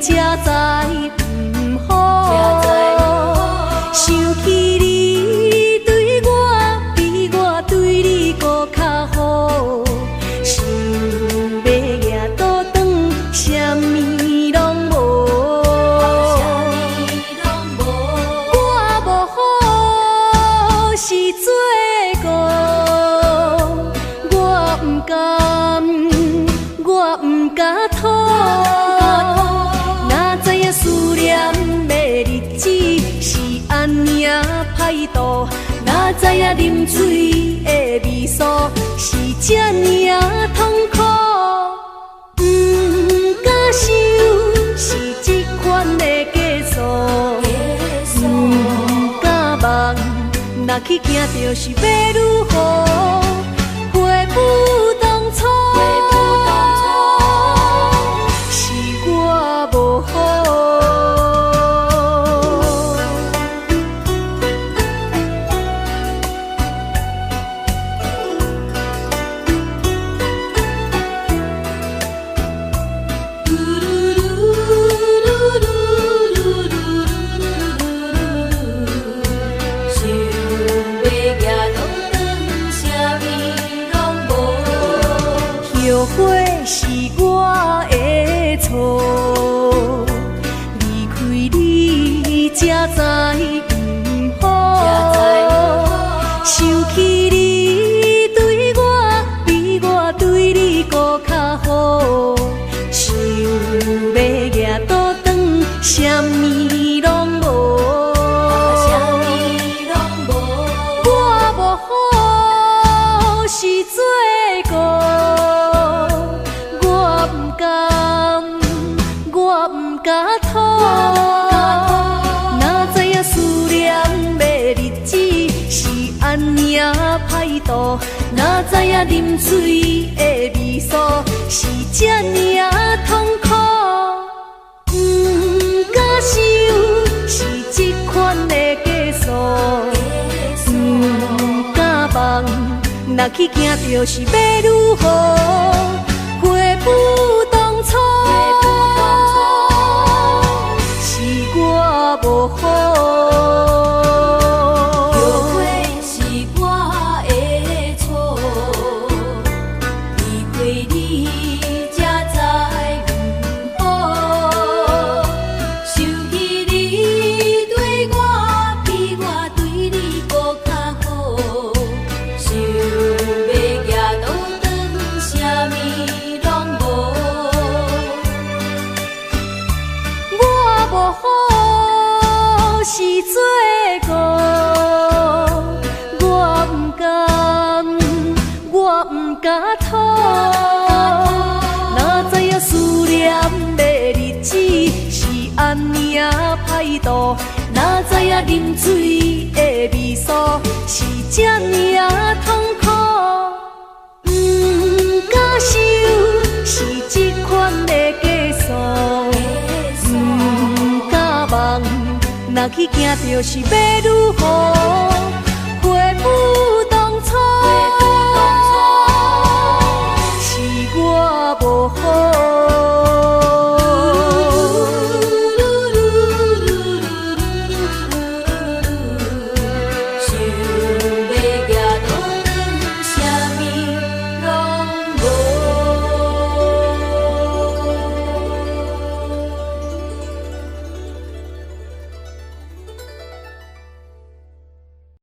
才知毋好。想起你對我，比我對你閣較好，想欲攑倒轉，啥物攏無。我無好是罪過，我毋甘，我毋敢妥。哪知影思念的日子是按呢歹度，哪知影啉醉的味素是這爾仔痛苦。毋敢想是這款的結束，毋敢夢，若去行就是欲愈雨，悔不當初，是我無好。想欲攑倒轉，啥物攏無。後悔是我的錯，離開你才知毋好。想起你對我，比我對你閣較好，想欲攑倒轉，啥物攏無。我無好是罪過，我毋甘，我毋敢妥。哪知影思念的日子是按呢歹度，哪知影啉醉的味素是這爾仔痛苦。毋敢想是這款的結束，毋敢夢，若去行就是欲愈雨，悔不當初，是我無好。後悔是我的錯，離開你才知毋好。想起你對我，比我對你閣較好，想欲攑倒轉，啥物攏無。我無好是罪過，我毋甘，我毋敢妥。哪知影思念的日子是按呢歹度，哪知影啉醉的味素是這爾仔痛苦。毋敢想是這款的結束，毋敢夢，若去行就是欲愈雨。